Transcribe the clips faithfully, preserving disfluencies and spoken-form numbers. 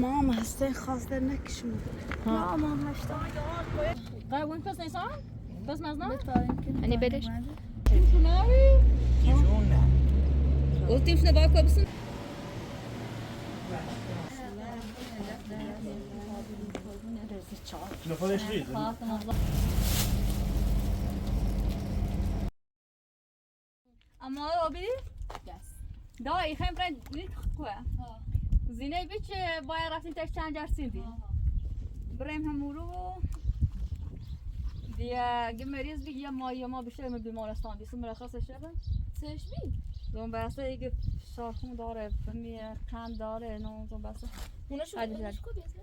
ماما هەستەی خاستە نەکشم. ماما هەستەی. قاوم پس نیسان؟ پس مزنا؟ ئەنی بەرش. شناوی؟ قلتیم شنو باکو بسن؟ Ama o biri? Yes. Da, ich habe gerade nicht gekommen. Zine biç baya rafin tek çancar sindi. Brem hamuru. Diye gimeriz bir yama yama bir şey mi bir molestan bir sımra kasa şebe. Seçmi? Zon basa igi şarkım dare, mi kan dare, non zon basa. Buna şu Hadi, hadi. Şu koyuyorsun.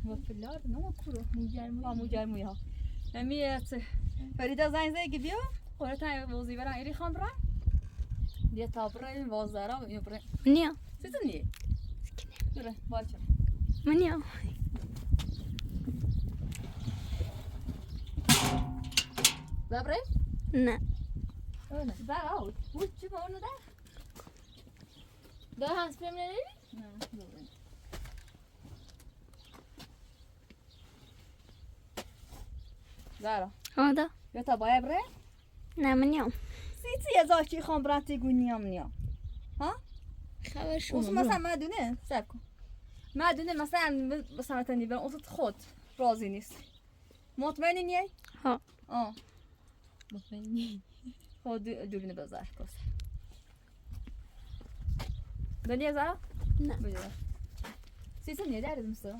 Vafiller, ne o kuru? Mucay mu? Ha, mucay mu ya. Emi et. Feride zayn zey gidiyor. Orada vozivera iri khamra. Diye tabra vozara yapra. Niye? Sizin niye? Dur, bacha. Mı niye? Zabre? Ne? Öyle. Zara o. Bu çi var onu da? Da hans pemle ne? Ne, dur. Zara. Anda. Ya ta baya bre? Ne, mı niye? Sitsi ya zaçi khamra ti guniyam niya. Ha? Xabar şuma. Olsun, mesela, madune, sebko. Madune, mesela, mesela, tani ben olsun xot. Raziniz. Mutmain niye? Ha. Ha. Mutmain niye? Ha, dü-, dürbünü bazar kos. Dönüyor Zara? Ne? Böyle. Sizin niye derdin misin?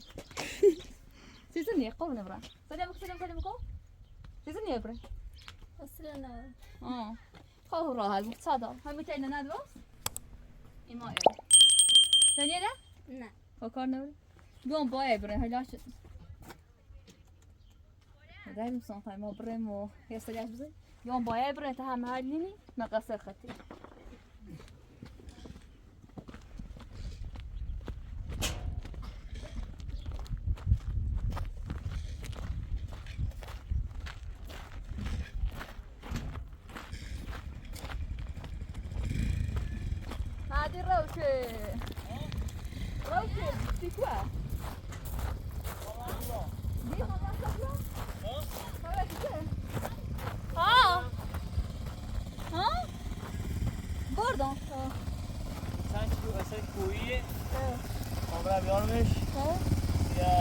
Sizin niye? Kol ne bırak? Selam, selam, selam, kol. Sizin niye bırak? Selam. Ha. Kol rahat, bu sada. Hem bir tane ne var? İma ya. Sen niye de? Ne? Kokar ne var? Yok, boya bırak, hala şu. Dai, mi son fai mo bremo. Ia să le-ați văzut? Eu am baia bre, ta ha ma nini, ma ca să hăti. Hadi, Roche! Roche, c'est quoi? Dis, on va faire quoi? Ça va, tu sais? Ah! Hein? Gordon. Sen şu eser kuyu, kamera görmüş. Ha? Ya,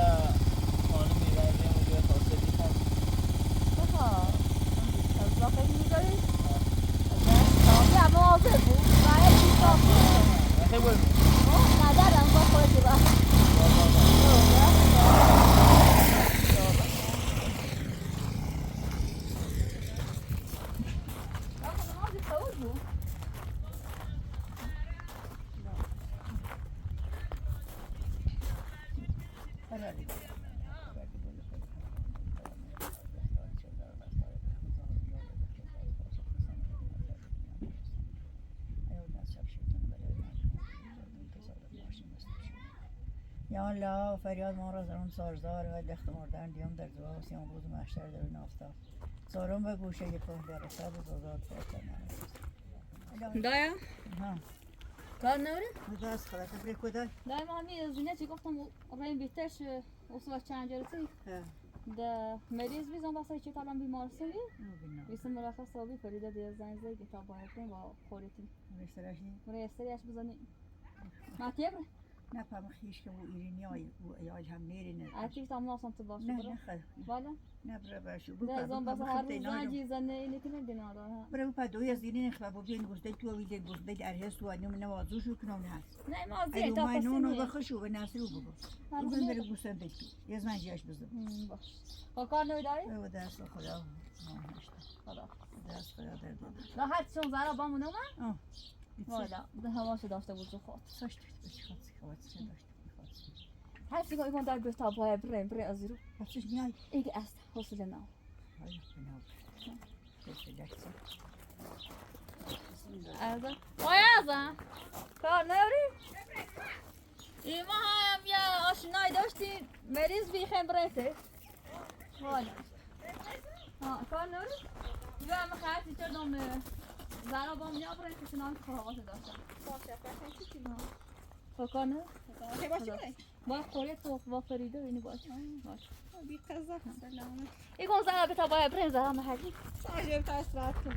onu bir vereceğim, o bir fazla bir fazla. Aha. Sen bakayım güzel. Ya, bu hazır bu. Gayet güzel. Ne bu? O, neden ben bak koydu bak. Bakın, hazır tavuk bu. Ya Allah, feryad ma ra zeron sar zar ve dext mordar diyom der zwa, siyon buz mahşer der nafta. Soron ve guşe yıkon der, sabı zozat. Daya? Ha. Kar ne öyle? Bu da sıkıla, tebrik o da. Daya, mami, zine çi goftam, reyim biteş, e, o sıva çancerisi. Ha. De meriz biz onda say çi talan bir marsı bir. Bizim müraka sabi Feride diye zayınzı gita bayatın va koretin. Buraya sırajni. Buraya sıraj bizani. Ma tebr? Ne pamuk hiç ki bu irini ay, bu ay hem nerine. Ati tam nasıl tıbası. Ne, ne kadar. Valla. Ne bra bra şu bu. Ne zaman basa her zancı zane ile kine dinada ha. Bra bu pa doya zini ne khla bu bin gusde tu vi de gusde de arhe su ani ne vazu şu kino ne. Ne ma zi ta pa no no ba khashu ve nasru bu. Bu bin de gusde de. Ya zancı yaş bizim. Hmm, bak. Kakar ne ödari? Evet, ders o kadar. Ha, işte. Kadar. Ders kadar derdi. Daha son zara bamu ne ma? Ha. Voilà, de hava se dafta bu zokot. Saç tık tık tık tık. Her şey o zaman daha bir tabloya bre bre azırı. Açış ne ay? İlk asta hoşlanao. Ay, ne oldu? Hoşlanacaksın. Aza. Oyaza. Kar ne öyle? İma ham ya aşinay doşti meriz bir hem brete. Voilà. Ha, kar ne öyle? Ya ama hayat içer dom. Zara, bom, ne yapayım ki, sinan kısa havası da. Bak, yaprak ne çıkıyor? Bakalım. Bakalım. Şey, başlıyor mu? Bak, Kore, bak, bak, Feride, beni bak. Bak. Bir kazak selamı. İlk on zaman bir tabaya bırakın, zaman hadi. Sadece bir tane sıra atın.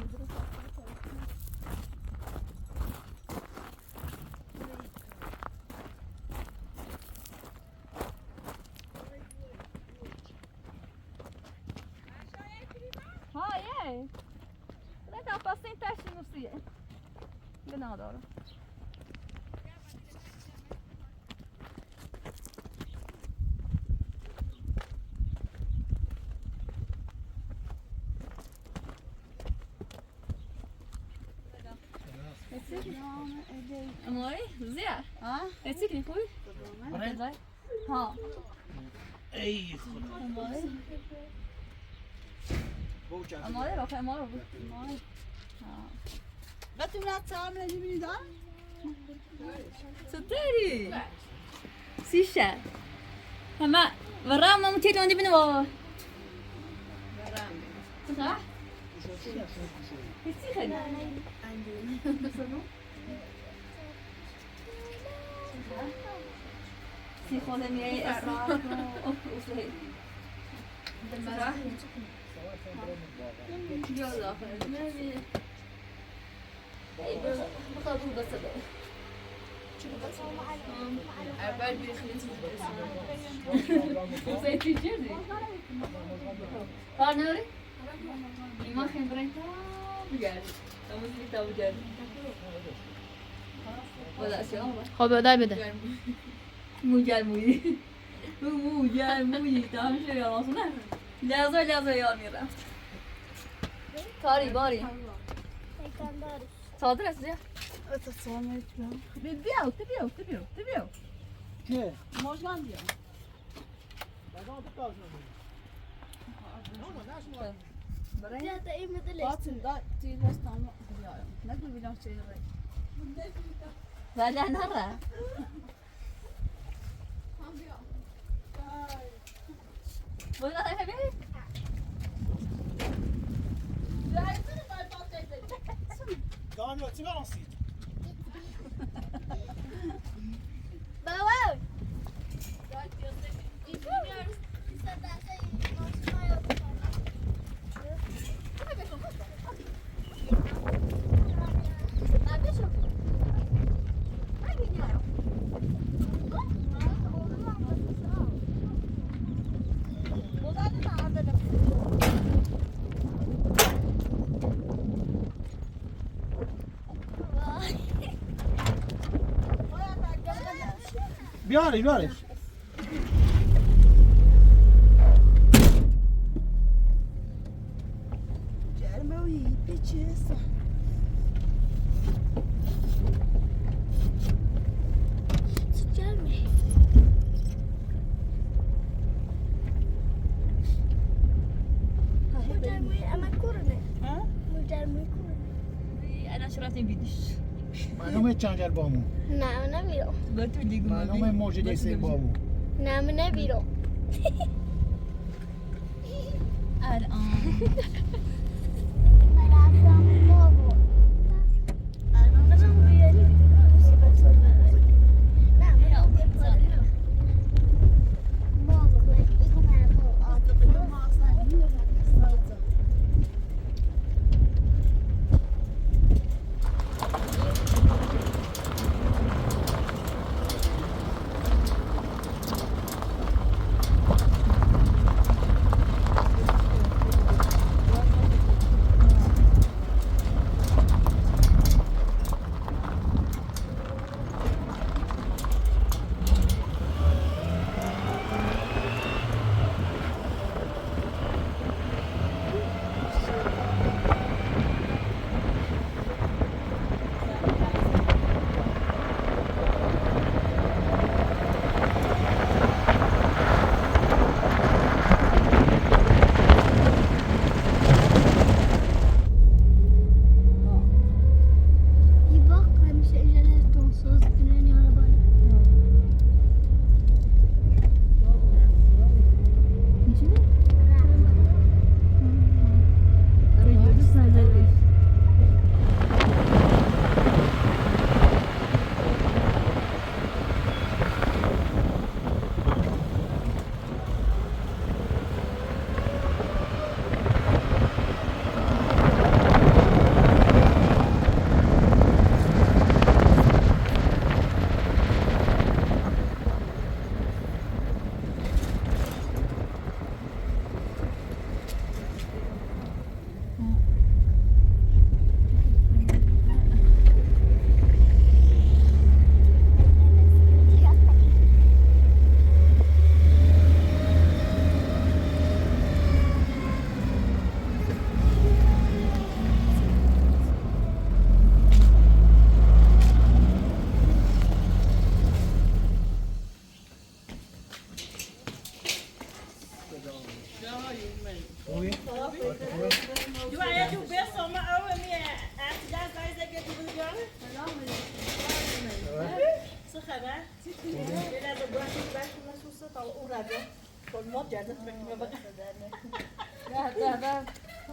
Ha, yeah. Legal, passei em teste no C I E. Ainda não, adoro. Amore, Luzia? Ah? Eti ki nikui? Vai. Ha. Ei, amore. Amore, lo fai amore. Amore. Ha. Gatuna tsamla libida. Soteri. Sisha. Ama, varama mutete ondi bini wo. Varama. Sisha? Sisha. Partneri? Imagen branca, bujar. Estamos gritando bujar. Hola, sí, vamos. Hola, dai, vede. Bujar, muy. Bujar, muy. Tamam, şey yalan sonra. Lazo, lazo ya mira. Kari, bari. Saldırı size. Biu, te biu, te biu, te biu. Ce? Moșgan biu. Ia, da, e, mă, de lei. Poate, da, ți-l ăsta, nu, ia, ia. Nu, nu vreau ce e rău. Dar de-a nara. Bă, dar hai, hai, hai. Doamne, ți-mi am. Bă, bă! Bioare, bioare. Germă, e pe ce să? Ce germă? Germă, e mai curând. Ha? Germă, e curând. Ana și ratin bidiș. Ma nu mai change albumul. Na, nu mi-o. Bă, tu digu. Ma nu mai moje de ese albumul. Na, nu mi-o. Al an. Uğradı. Olmaz geldi. Ya, da, da.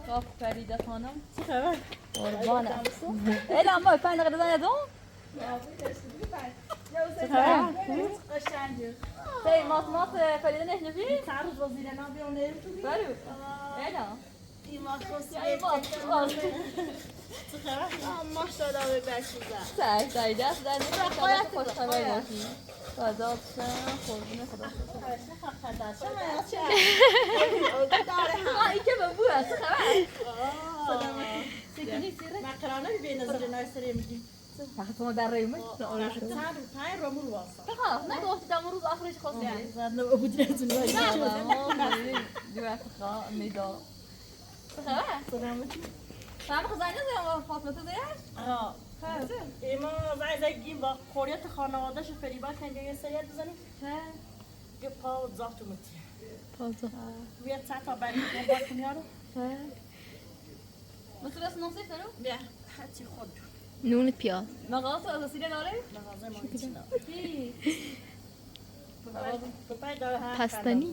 Çok Feride Hanım. Çıkar. Orbana. Ela ama öpen kadar ne don? Çıkar. Şey, mas, mas, e, Feride ne yapıyor? Sarı vazire ne yapıyor, ne yapıyor? Sarı. Ela. Maşallah ve belki. Sen, sen de, sen de çok hoş haber olsun. Fazla olsun, korkuna kadar. Ha, iki ben bu ya, sıkı ver. Makarna bir benzerin, ay, sıraya mı? Fakat ona da reymiş. Sen bir tane romul varsa. Tamam, ne kadar tamuruz ahırı çıkmasın. Yani zaten o bu dirensin. Tamam, o bu dirensin. Sıkı ver. Selam. Tamam, kızlar ne zaman Fatma teyze ya? Ha. Ha. Ema zay zay gin bak, Kore'de hanavada şu feriba kendi seyir düzeni. Ha. Ge pa zat umut. Fazla. Ve tata ben bakmıyorum. Ha. Nasıl nasıl nasıl efendim? Ya, hadi hadi. Nûn û piyaz. Mağaza arasıyla ne arayayım? Mağaza mı? Hi. Pastanî.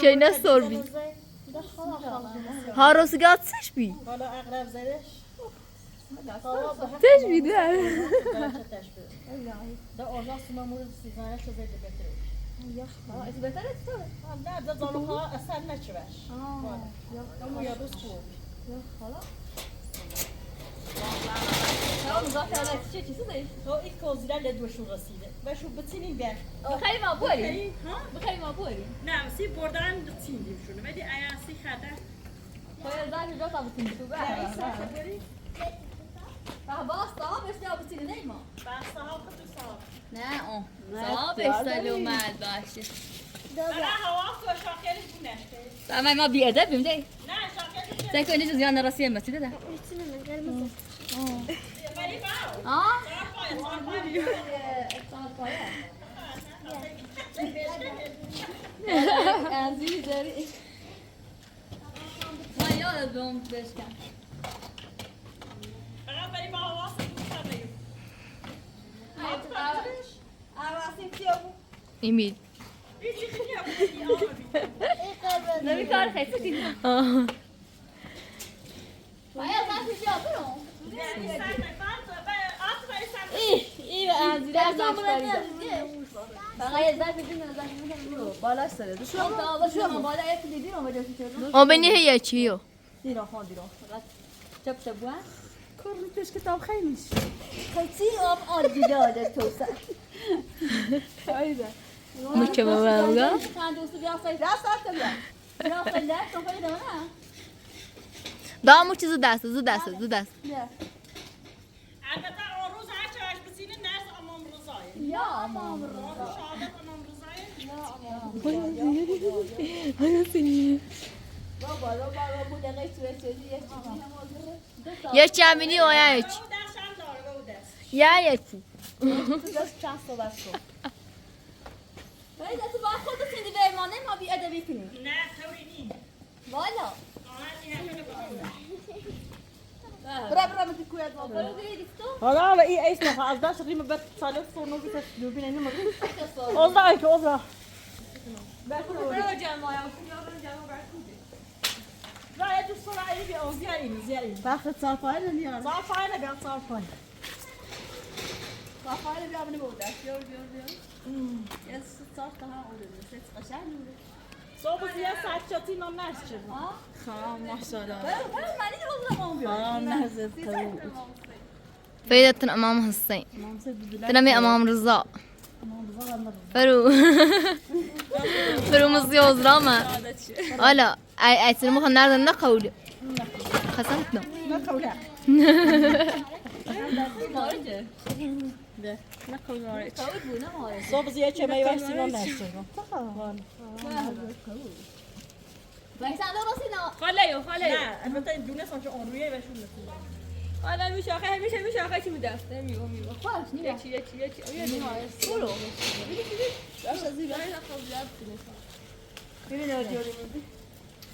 Çayna sor bir. Harası gatsış bir. Teşbih de. Da orada suma muruz sizane çözeydi beter. Beter et tabii. Da da zalukha esen ne çiver. Yok. Ama ya da su. Yok hala. Tamam, zaten çiçek çiçek de. O ilk o zilal le dua şurasıydı. Ve şu bitinin ver. Bıkayım abi. Ha? Bıkayım abi. Ne, si buradan bitsin diyeyim şunu. Ve de ayası kadar. Koyar zaten biraz abi bitsin. Su ver. Daha bas daha beş daha bitsin değil mi? Ben sağ ol, kızım, sağ ol. Ne o? Sağ ol, beş daha lümen başı. Bana hava su şakeri bu ne? Tamam, ama bir edebim değil. Ne şakeri? Sen köyünde cüz yanına rastlayamazsın da. Üstüne mi? Gelmez. Aa? Sarpaya, sarpaya. Sarpaya. Azizleri. Vay ya, ben beşken. Emil. Ne bir kar kaçtı. Aa. Bayağı sen bir şey yapıyor musun? İyi, iyi, ben biraz daha başlayayım. Bana yazar bir gün yazar bir gün. Balaş söyledi. Şu an bana ayak dediğin ama. O beni hiç açıyor. Dîro, xo dîro. Çap çap bua. Kurlu pêşkê tawxeynîş. Qeçî am al dilale tosa. Hayda. Mı çaba valla? Sen dostu biraz say. Biraz say tabii. Biraz say, ne? Kafayı da bana. Daha mı çizdi dersi, zı dersi, zı dersi. Ya. Elbette o roz her çaş bitînin ners Amam Rızayê. Ya Amam Rıza. Şehadet Amam Rızayê. Ya Amam Rıza. Anasını. Baba, baba, baba, bu ne kadar süre sözü ya çıkıyor. Ya çamini o ya üç. O ders hem dar, o ders. Ya ya üç. Biraz çans olarak. Hayda, tu bak, o da seni vermem, ama bir edebi film. Ne, tevrini. Valla. Bira, bira, mi ti kuya dwa. Hala, hala, iyi, eşte, az da şırrı mı bet, salep sorunu bir ses, dürbün elini mi? Ozla, ayki, ozla. Bırak hocam, ya, hocam, ben kudi. Bira, ya, dur, sonra ayrı bir, o, ziyaret, ziyaret. Bak, sarpayla ne ya? Sarpayla, gel, sarpayla. Sarpayla bir abone oldu. Gör, gör, gör. Hmm. Ya, sarp daha oldu. Ses kaşar mı? Sobası ya saat çatıyla nasıl çıkma? Ha? Ha, maşallah. Ben, ben, ben de o zaman oluyor. Ha, nasıl tabii. Feydatın Amam Hüseyin. Dinami Amam Rıza. Feru. Feru mızı yozra ama. Ala, ay, ay, senin bu kadar nereden ne kavli? Hasan, no. Ne kavli? Ne kavli? Sobası ya çemeyi versin, o nasıl? Tamam. Vay, sen de orası ne? Xaleyo, xaleyo. نه، البته دونستم که آن رویه و شون نتونه. Xale, همیشه آخه، همیشه، همیشه آخه چی می‌ده؟ نمی‌گم، می‌گم. خواهش، نه. یکی، یکی، یکی. آیا نه؟ برو. بگی، بگی. باشه، زیر. نه، نه، خب، زیاد کنه. ببین، آدیو رو می‌دی.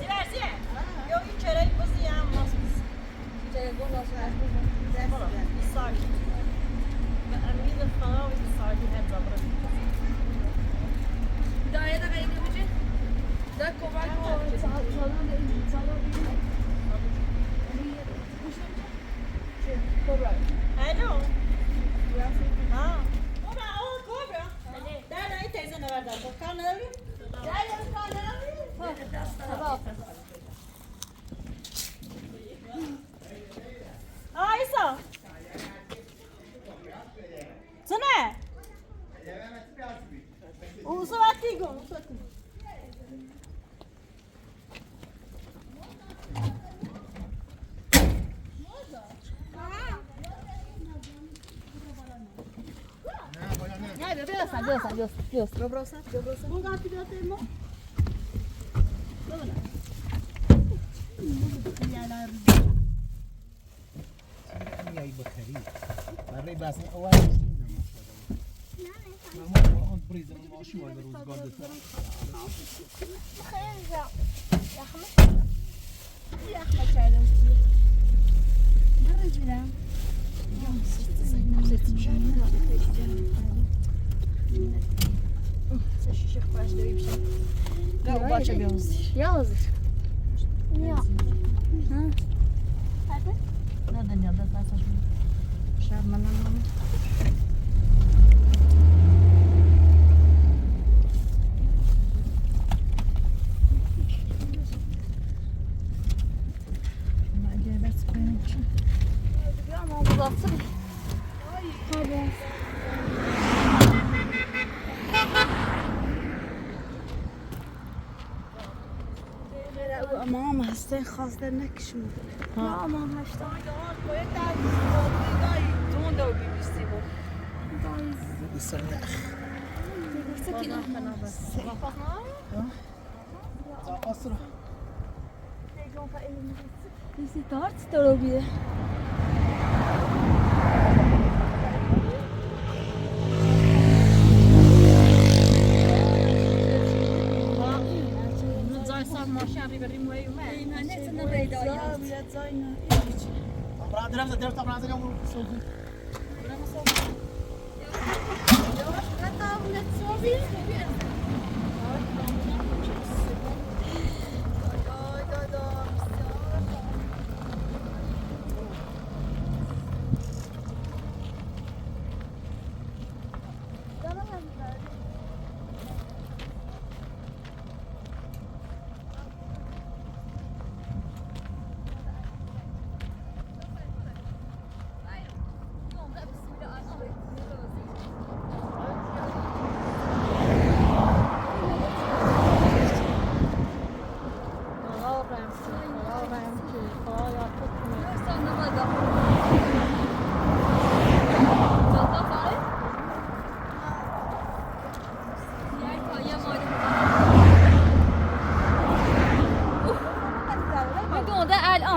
Ziver, ziver. Yok, içeri kızı yanmaz biz. İçeri kızı yanmaz. Sakin. Ben bir de falan sakin hep davranıyorum. Hidayet'e kayıp yapacak. Da kovay kovay. Hello. Ah. Cobra, oh, Cobra. Dai, dai, teyze ne var da? Kanarı. Dai, kanarı. Tamam. Ah, Isa. Zine. Uso atigo, uso atigo. Adiós, adiós, adiós, adiós. Добро, добро. Bunga pilote mo. Ay, bajaría. Arriba, se o ay. Vamos, vamos, brisa, vamos, vamos, vamos, vamos. Vamos, vamos, vamos. Мама, хәсҭа ихазгар нақьшьма. Мама, хәсҭа. Исырнах. Isi tarts torobi.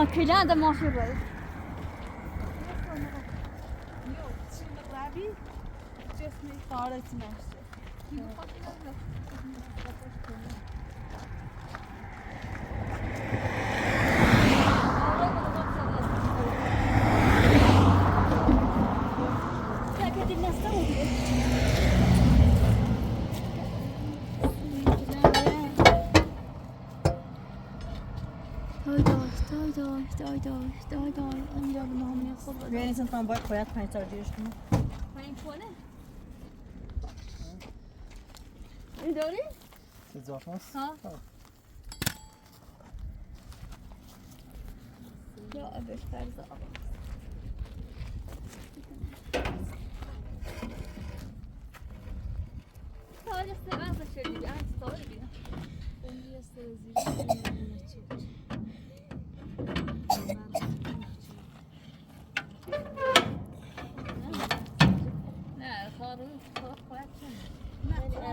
Aa, külahın da mahşer var. Yok, şimdi Rabbi, just me fare etmez. Дай, дай, дай, дай, дай, дай, дай, дай. Дай, дай, дай. Вересен там бай, коя тайца дешкина. Паин коне? Идори? Ты зошмас? Ха. Я обещаю за. Sadece ben saçlarım bir an tutalım bir. Ben biraz da rezil. Ne, karı, karı koyarken.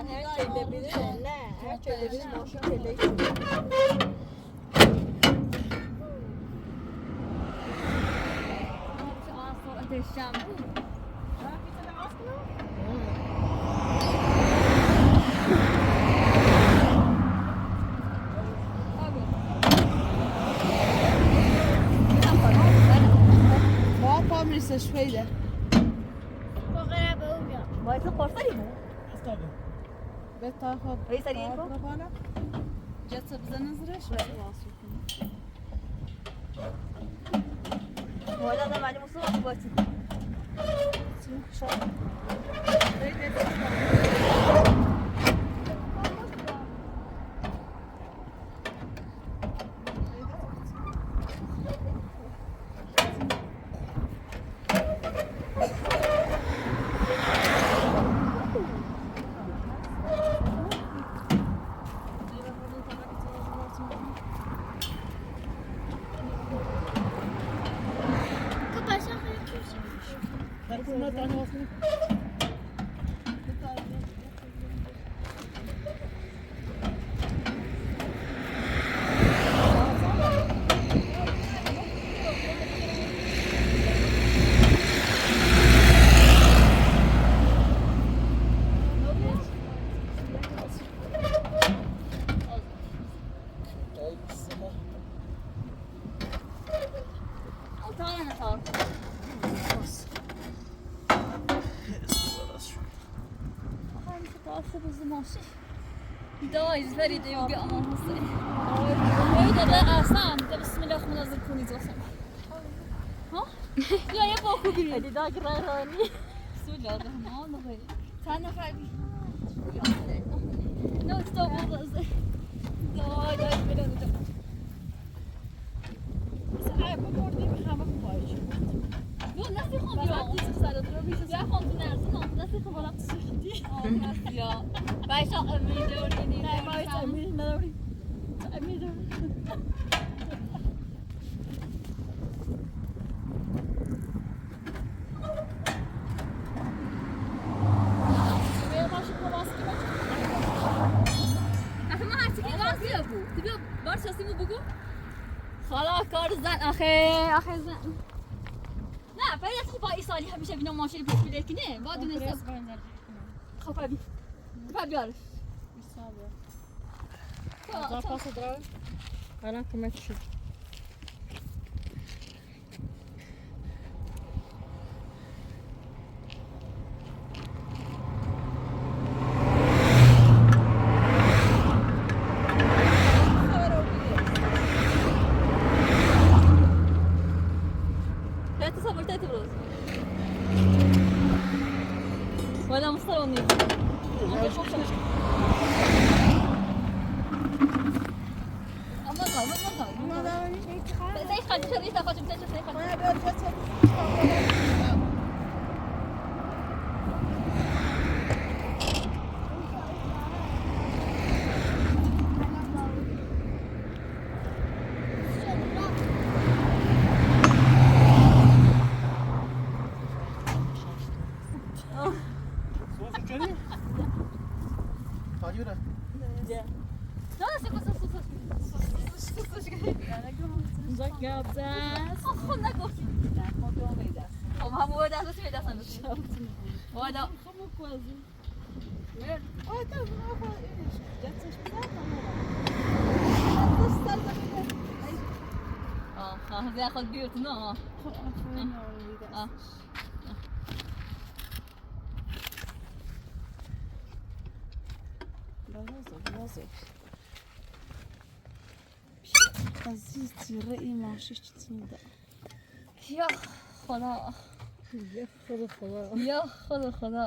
Her şeyde biri, her şeyde biri boşu köle için. Ateşlem. Papa, mir ist das schwer. Vai să poți să-i nu? Asta avem. Beta, hop. Vrei să-i nu? Ġat sabżan nizrix? Wala da mali musu waqt. Хуб змоси. Да, извери да юги амон хусе. Ой, да да асан, да бисмилла хмуна зыкуни зосан. Ха? Я я боху гри. Ади да грарани. Суля да мон гри. Тана хаби. No, стоп. Да, да, да, да. Xala, kar zen, axê, axê zen. Na, peyda xo ba îsalî hemişe bîna maşî pêş bîle kîne, va dune se. Xo pa bî. Pa bî arif. Îsal ya. Za paso dra. Ara kumet şu. Hayatı sabırtaydı biraz. Valla Mustafa onu. Ama kalma, ama kalma. Ama kalma. Sen, sen, sen, sen, sen, sen, sen, sen, sen. Aha, sehr gut gehört, ne? Ah. Aziz tîre î maşî çitin de. Ya Xweda. Ya Xweda Xweda. Ya Xweda Xweda.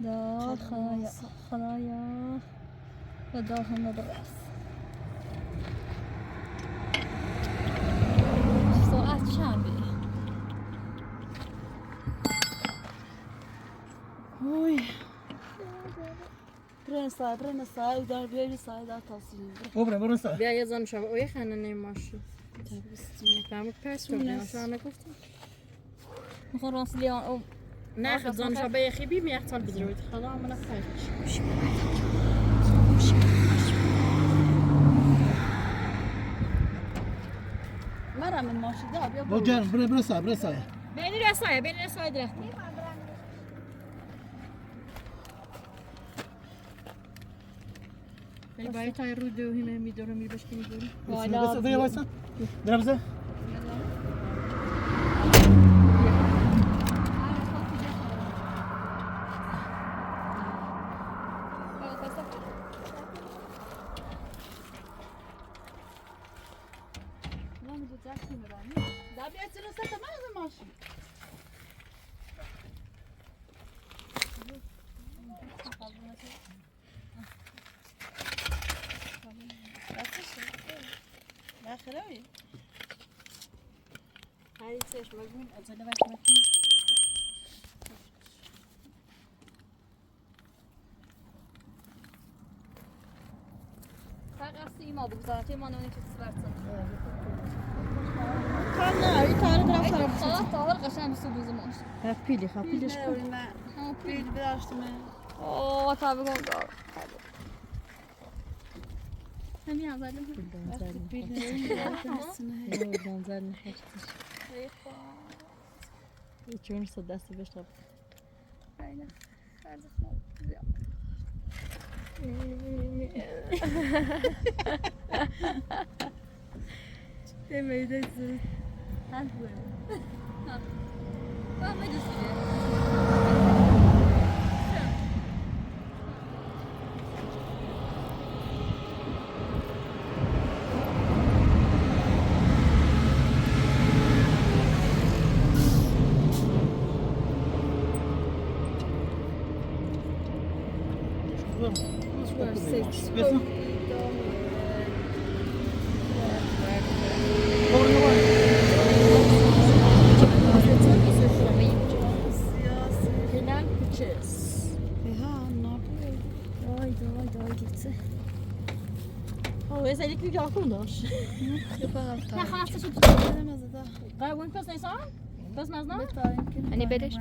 Da, Xwedaya, Xwedaya. Ve da heme biraz. Saat çend? Oy. Birên saye, birên saye, û dar bêrî saye dar tasîn. Obre, obre saye. Bîya ya zanî şaba, o yexene ne maşî. Tabii, üstüne. Tamam, pes çok, yanlış anlamıştım. Mixo rastliyan o. Ne xizan şaba yexî bî mi yextal bizir oydu. Xala amına pes. Mera min maşî da, bîya. Bo gel, bire, bire saye, bire saye. Beni resaya, beni resaya direkt. Ey, bayit ay rudo hime mi doro mi başka mi doro. Valla. Bire bize. Da bir açılırsa tamam mı maşın? Nasıl şey? Ya, xirawi. Hayır, ses, bakın, acele bak, bakın. Faqat ima bu zaten, bana on iki kız versin. Kanka, bir tane daha sarı bir şey. Tahır, tahır, kaşan bir su bizim olsun. Ha, pili, ha, pili. Pili, ne öyle? Ha, pili. Pili bir açtım ben. Oo, tabii, tabii. Hani yazardım. Buradan zaten. Pili. Buradan zaten. Hiç onu sadası beş laf. Aynen. Her zaman. Demeyi de siz. Давай, давай, давай, девцы. О, ez elli kilo yakınmış. Yok abi. Ya hasta şu tutuyor. Bilemez daha. Gay win pes neyse. Pes mez ne? Ani beriş.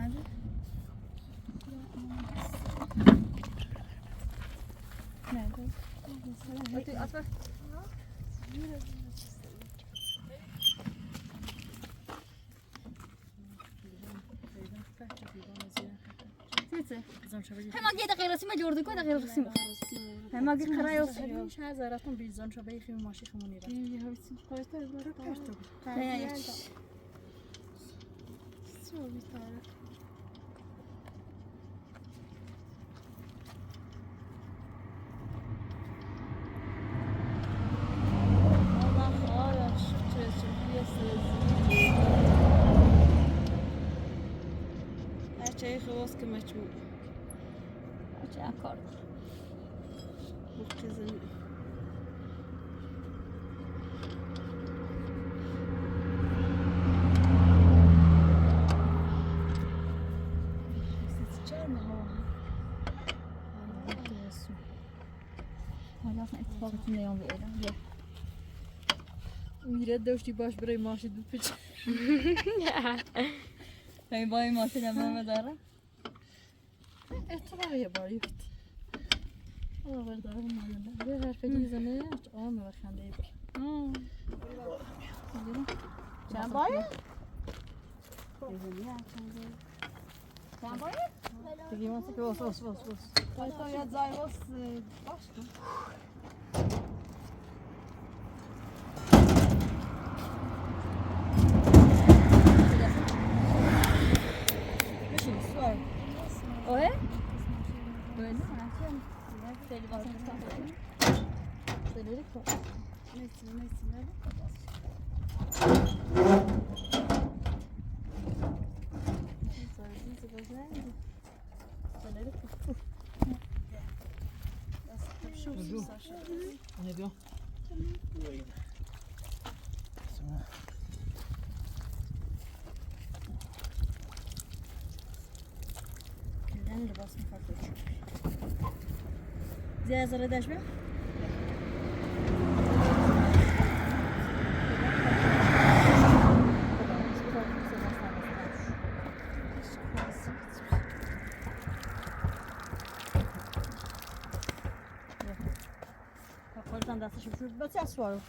Nerede? Hadi at ver. Hema gel de kıyırasın mı gördük o da kıyırasın mı? Hema gel karayı olsun. Şahı zaratın bir zon çabayı xim maşı xim onira. Ne ya? Все, Виталик. Aç ayı havas kımaçım. Aç akor. Bu kızın Mire dewştî baş birey maşî du piç. Hey bay maşî ne meme dara. E, tu var ya bari yok. Ama var da olmadı. Bir harf edildi ne? Ama bak sen de bir. Hmm. Sen bay? Sen bay? Tabii ki olsun, olsun, olsun, olsun. Başka. Oye? Bueno, gracias. Federico. Federico. Federico. Ne diyor? Zia zara dashbe? Bak, oradan da atışım şu. Bak, sen suarım.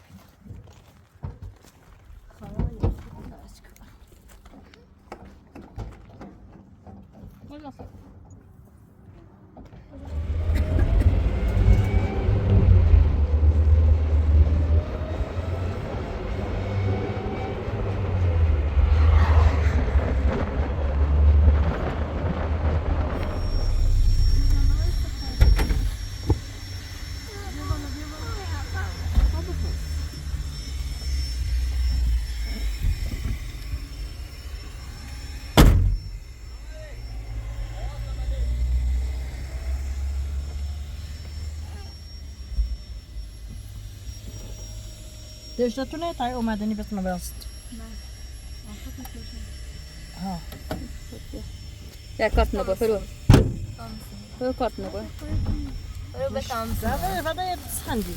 Deci tu nu tai o madeni pe mă vrea să. Da. Așa cum e. Ha. Ia, carte înapoi, fă-l. Fă-l carte înapoi. Fă-l pe cam. Da, da, da, da, e handy.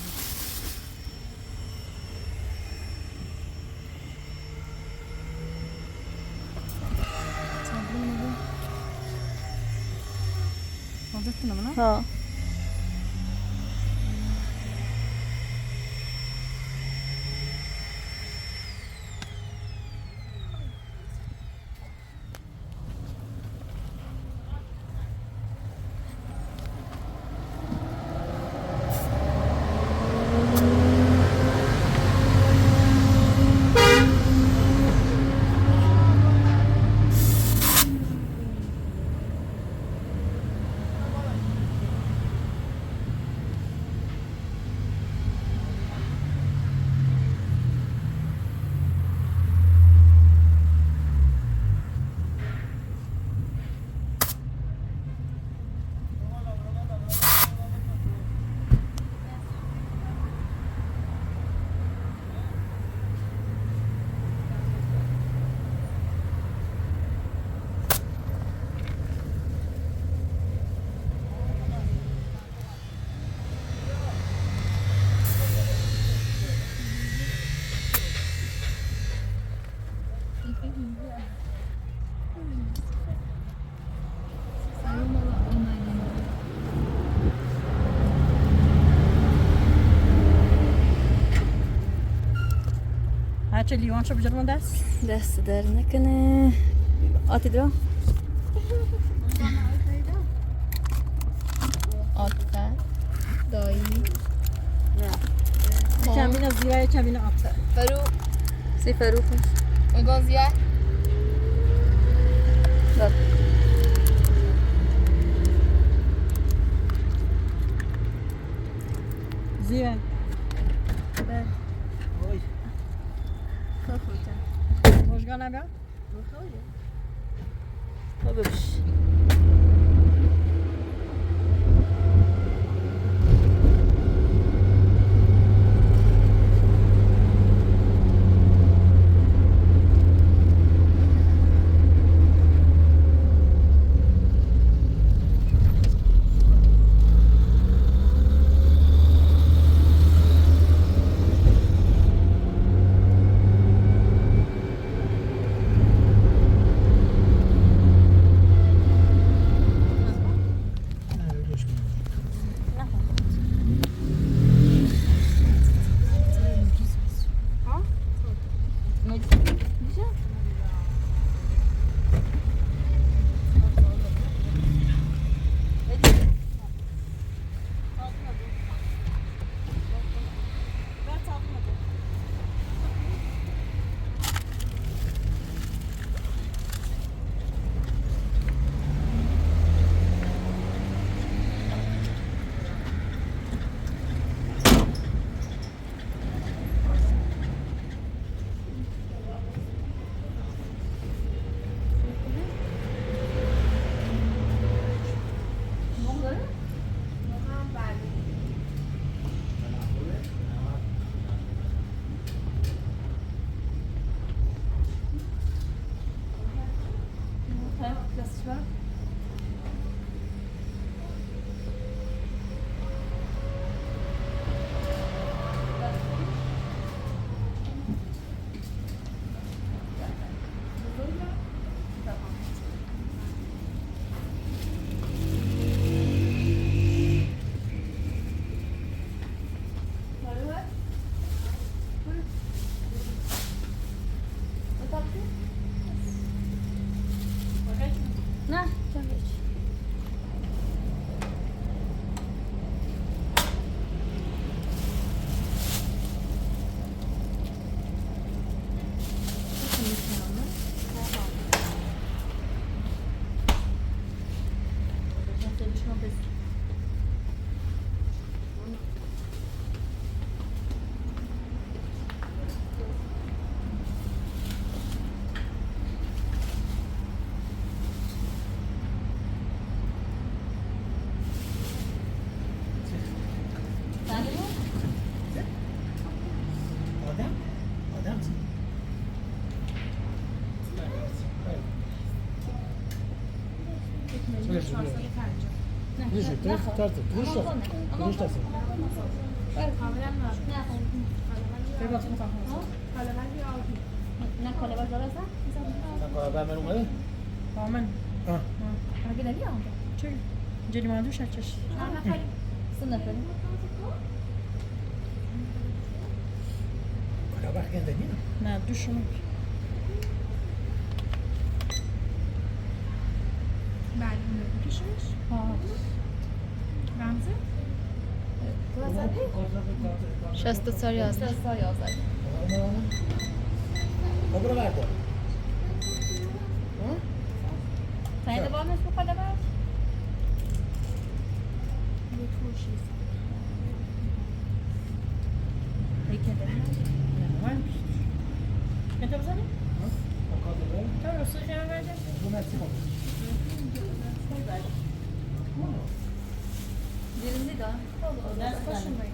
Ha. Чили, you want to German dance? Dance, der nekene. Ati dro. Ata. Doi. Kemina zira, kemina ata. Faru. Si Faru. Egon zira. Bak. Zira. Oi. Можешь гана бя? Выходи. Побывший. На, тягивайте. نه، کالاباش داره اصلاً؟ نه، کالاباش من اومده؟ با من. آه. آه. همه گدنی هم. چی؟ جلی مندو شد چش. چند نفری؟ سه نفری. کالاباش گندنی نه؟ نه، دو شما. بله، بکشش. آه. رمزه؟ شصت و چهار یازده. شصت و چهار یازده. خب رو بردار. ها؟ تعیین بانش بکنه بعد؟ پیکه داریم. نه، من. انت بزنی؟ ها؟ تا راستی خیلی نگه. بیرینی ده. Nasıl yani?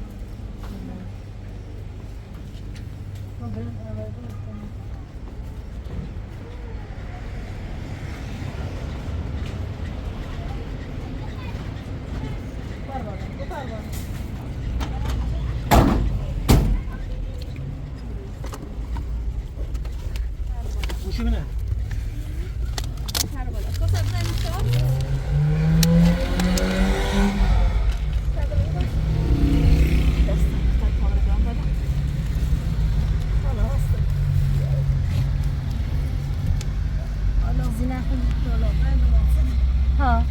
ها.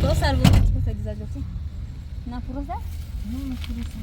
دو سر بود که خیلی زد گفتی. نه، پروسه؟ نه، پروسه.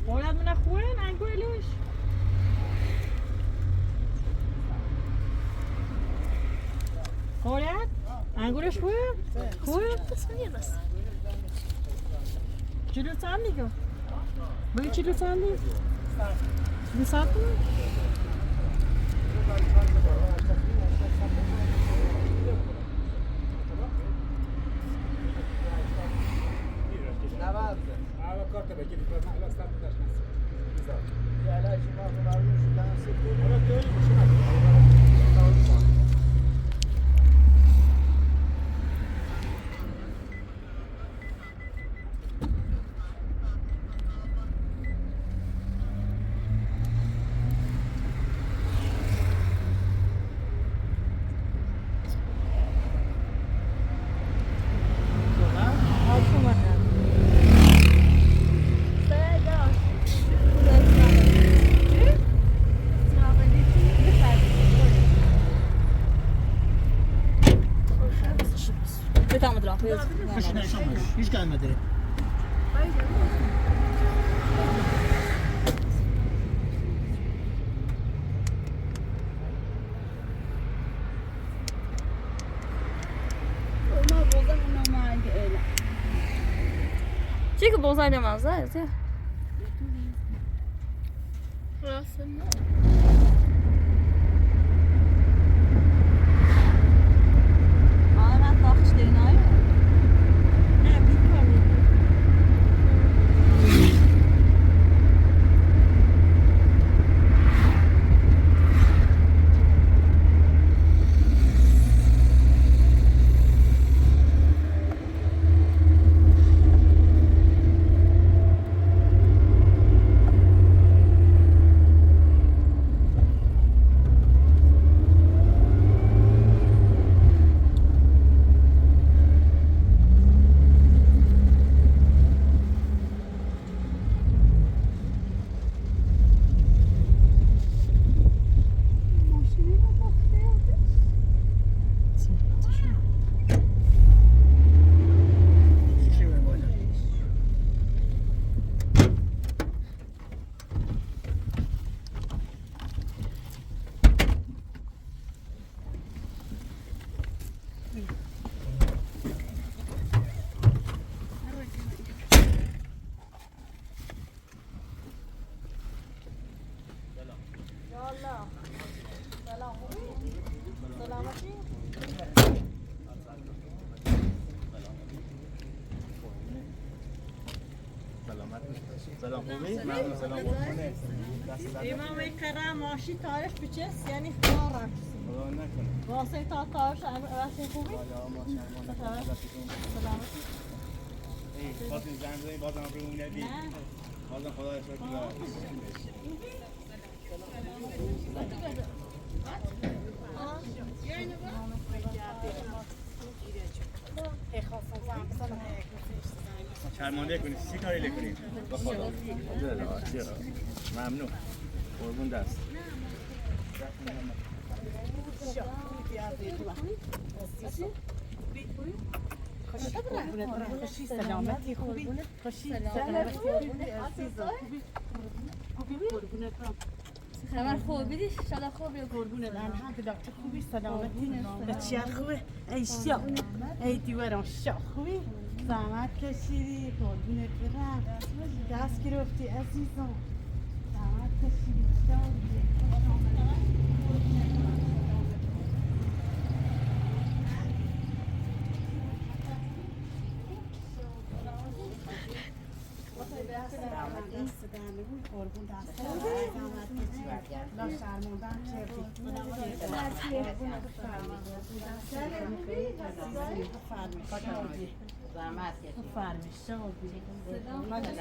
اولاد من اخوین انگویلوش. اولاد انگویلوش خوب؟ خوب؟ چلو چندی گو؟ بگی چلو چندی؟ چلو ساعت کنی؟ نود. Hiç gelmedi. Ama bozan normalde öyle. Çünkü bozan demezler ya. Burası mı? Aa, ben bakış deneyim. Ne, bilmiyorum. سلام، خوبی؟ ممنون، سلام، قربونه. دست درد نکنه. امام کرم ماشی تاریخ بچس، یعنی خدا رحم کنه. خدا نکنه. واسه تا تاریخ ام-، رسم خوبی؟ یا، یا، ما شرمنده. سلامتی. ای، بازم زنگ بزنی، بازم رو اونه بی. نه. بازم خدا شکر. شرمنده کنی، سی کاری لکنی. به خدا. ممنون. قربون دست. خوشی، قربونت برم. خوشی، سلامتی، خوبی؟ خوشی، سلامتی، خوبی؟ عزیزم، خوبی؟ خوبی، قربونت برم. خبر خوبی دی؟ شالا خوبی؟ قربونت، الحمدلله. تو خوبی؟ سلامتی؟ قربونت. بچه‌ها خوبه؟ ای شا، ای دیوارم شا، خوبی؟ زحمت کشیدی، قربونت برم. دەست گرفتی عزیزم. سلامتی. قربون دست. لا شرمنده‌ام کردی. بفرمایید. زحمت کشید. بفرمایید. شما بگید. سلامتی.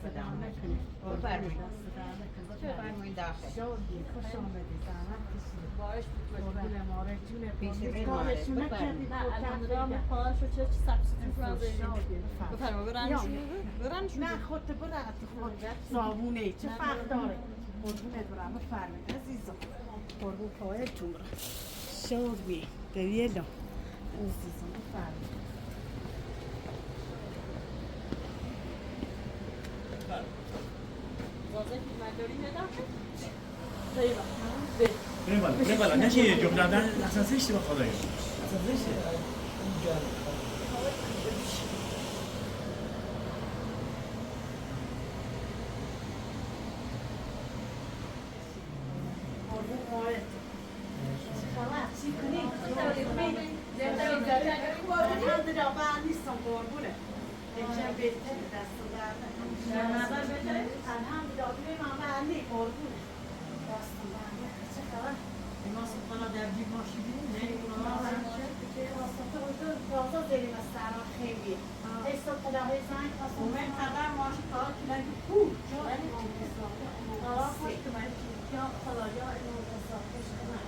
سلامتی. بفرمایید. بفرمایید داخل. شما بگید. خوش آمدید. زحمت کشید. باش بود. قربون مبارک. جون پیش روی مبارک. بفرمایید. نه، الحمدلله. خدا شکر. چه سبزی تو بفرمایید. بفرمایید. برنج. نه، خودت برو. صابونه، چه فرق داره؟ قربونت برم، بفرمایید عزیزم. قربون پایتون برم. شاد بی، دویلم. عزیزم، بفرمایید. اجازه که من داری نداشت؟ بریم بالا، بریم بالا. نه چیه؟ جمله دادن اصلاً زشته به خدای. اصلاً زشته. الحمدلله، بهتره، دست درد نکنه. الحمدلله، ببین من بهنی قربونه. دست درد نکنه. چه خبر؟ اینا صبحانه در جیب ماشین بیرون، نه؟ اینا تازه زیریم از سرا خیلی. هی صبح خدا هی زنگ خواستم. من خبر ماشین تا کلنگ کو. آه، خوش که من یا خدا یا اینو حساب خوش کنم.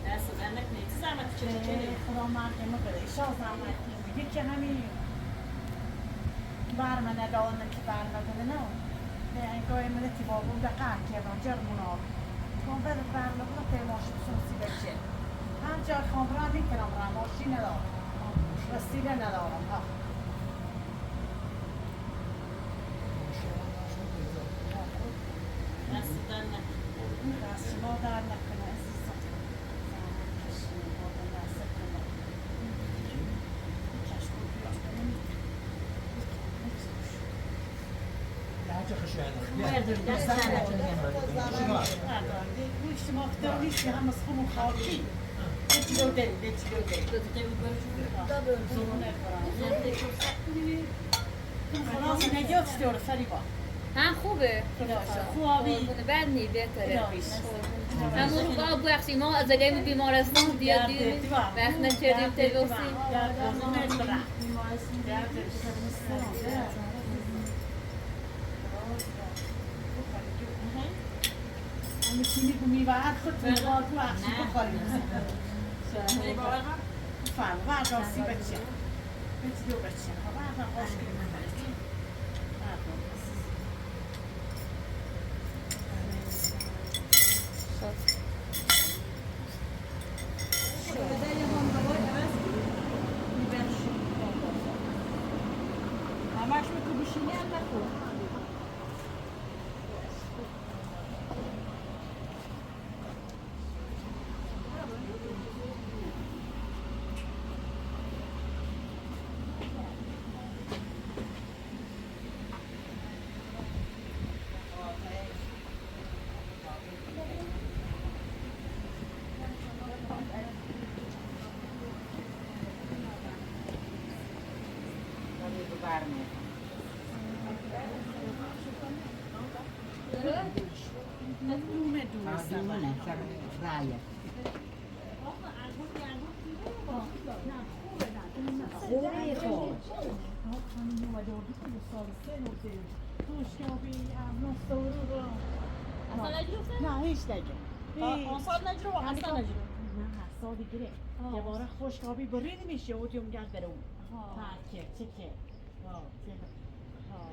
دست زحمت نکشه، زحمت چه چه؟ خدا مرگ ما بده، ایشان زحمت نمیگه که همین برمه ندارم که برمه بده نه. نه، انگار من تی بابو ده قهر کردم، جرمون آب. تو بده برمه بده، تی ماشین سوسی بچه. هر جا خوام را می‌کنم، را ماشین ندارم. وسیله ندارم، ها. دست درد نکنه. دست شما درد نکنه، عزیزم. زحمت کشید، بابا، دست کنه. ها، خوبه. قربونه، بد نی، بهتره. همون رو با بخشی، ما از بیمارستان بیا دیر وقت نکردیم، تلوسی. می‌تونی گومی و هر خود تو بار تو بخشی بخوریم. فرق، فرق، بچه. بچه دو بچه. فرق، خوش کنیم. نه، هیچ نگه. آه، آسان نجرو و آسان نجرو. نه، سالی گره. آه. یه بار خوش کابی برید میشه، او دیوم گرد درو. آه. ها، چه، چه، چه. آه، چه. آه.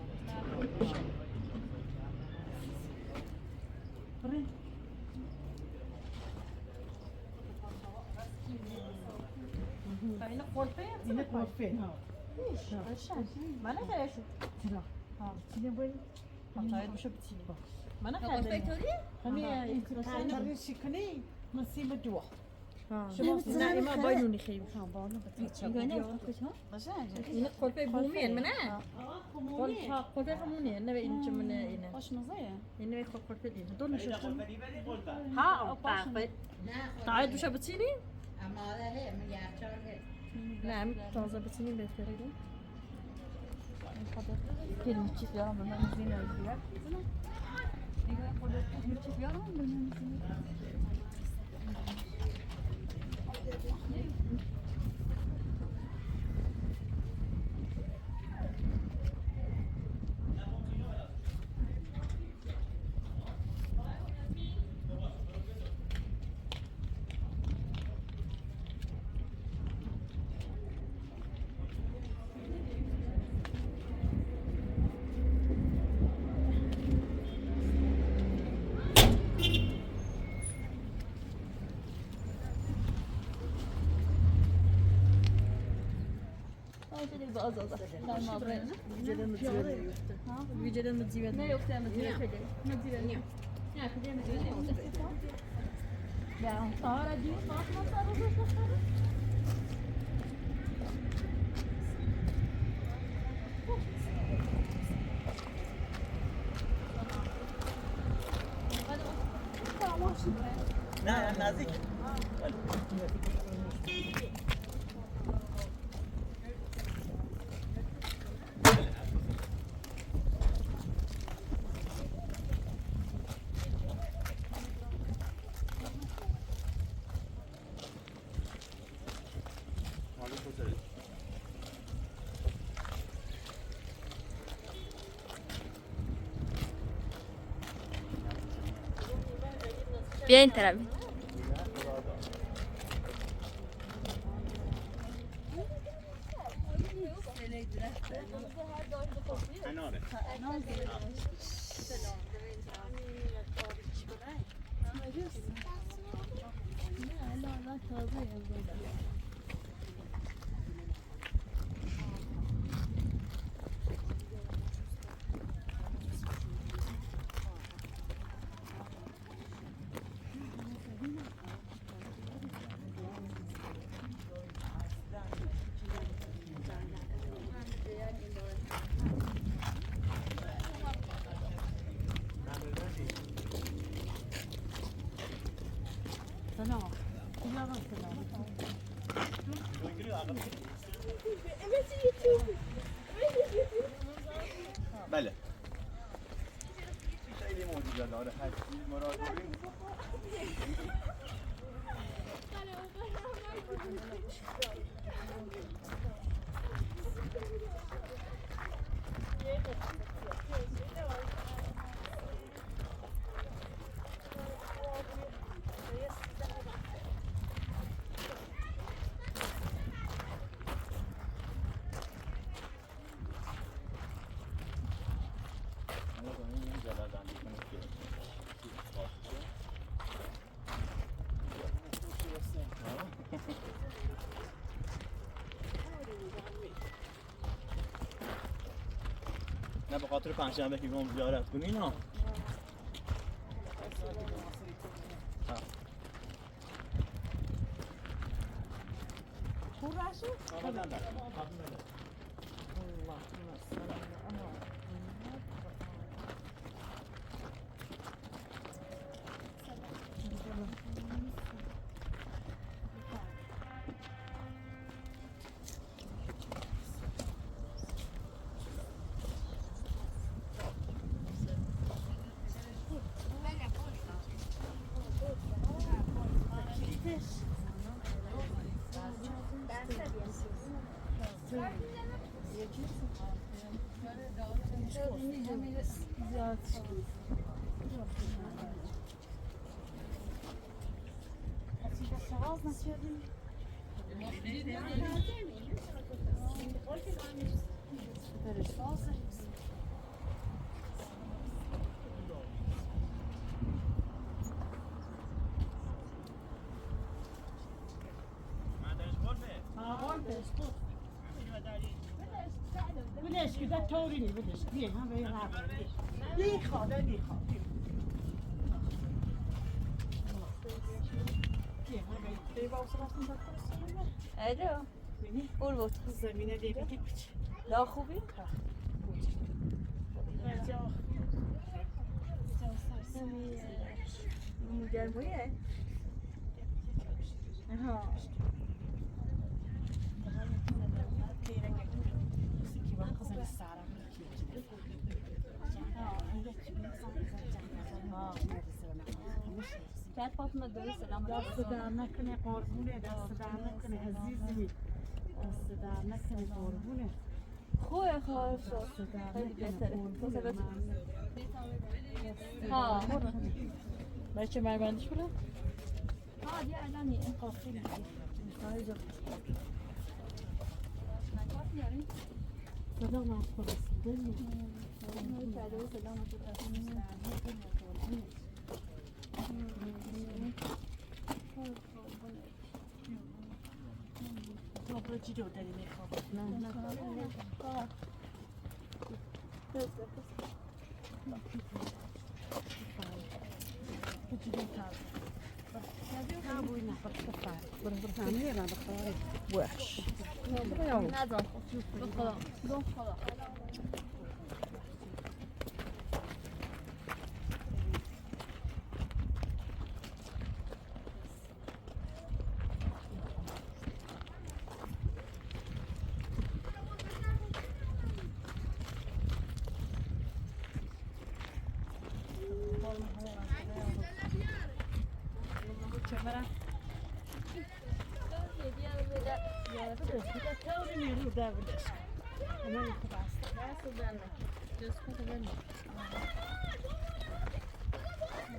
برید. اینه قرفه یا اینه قرفه، ها. ایش، قشنگ. من خیلی شو. چرا؟ ها. چینه بری؟ ها، تا دوشه بچینی. من خیلی. قرفه توری؟ همه این قرفه شکنی، من سیم دو. ها. شما نه، ایما باینونی خیلی. ها، باینو بچه. اینگونه کجا؟ قشنگ. اینه قرفه بومین، منه؟ قرفه، قرفه بومین، نه به این چه منه اینه. خوشمزه‌یه. اینه خو-، قرفه دینه. دو نشه. ها، او پاپت. تا دوشه بچینی؟ نه، هم تازه بچینی بهتره. Gelin çift yalan bilmem izin özlüyor. Gelin çift yalan bilmem izin. Tamam, şöyle bir az az. Tamam, abla. Videoda mı diyor? Ne yok, sen mi diyor? Ne diyor? Ya, kıdem diyor, ne olacak? Ya, sonra diyor, bakma, sarı, sarı, sarı. نه، نه، نزدیک. Bien, tabii. بله. خیلی معجزه داره، هر چی مراد داریم. به خاطر پنجشنبه که میام زیارت کنین ها. ها. Будешь, когда Торини будешь? Где? Ага, я рада. Лихо, да, лихо. Где? Ага, ты его сразу не запросила? Алло. Урвот. Замина дебити пич. Да, хуби? Германия. Ага. Gel Fatma, dönüş selam. Destidar nekine, qurbune, destidar nekine, ezizim. Destidar nekine, qurbune. Xoya, xoya, xoya. Destidar nekine, qurbune. Ha. Belki merdiven düşmüyor. Ha, diye adam ye. Selam, hoş geldin. Selam, hoş geldin.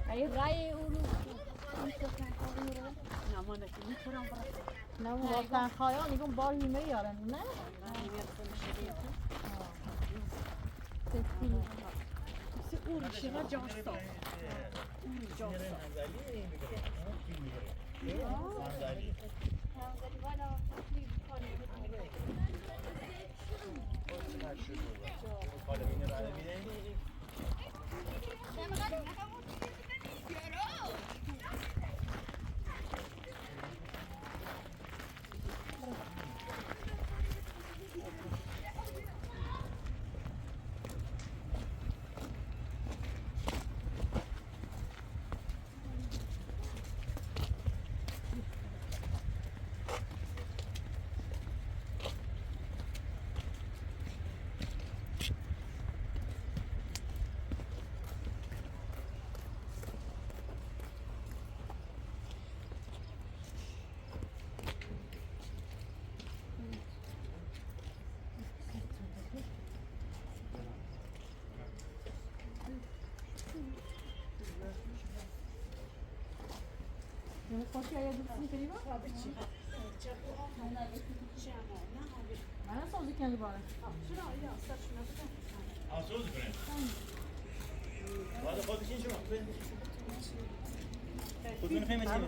Ai, rai, uru. Não, manda aqui, não foram para. Não, voltan xayan, igun bar hüme yaran, ne? Ur, şuna can sağ. Ur, can sağ.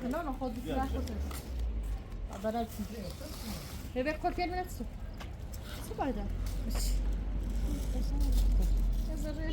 Não, não, pode tirar a foto. Agora aqui. Bebê, qualquer minuto. Você vai dar.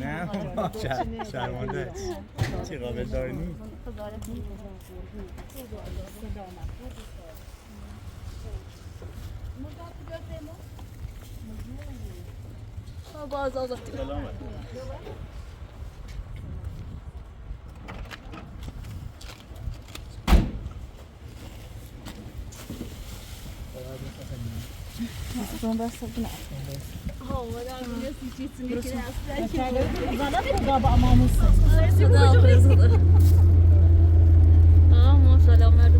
نه، شر-، شرمنده. چی قابل دار نیست. Aa, maşallah.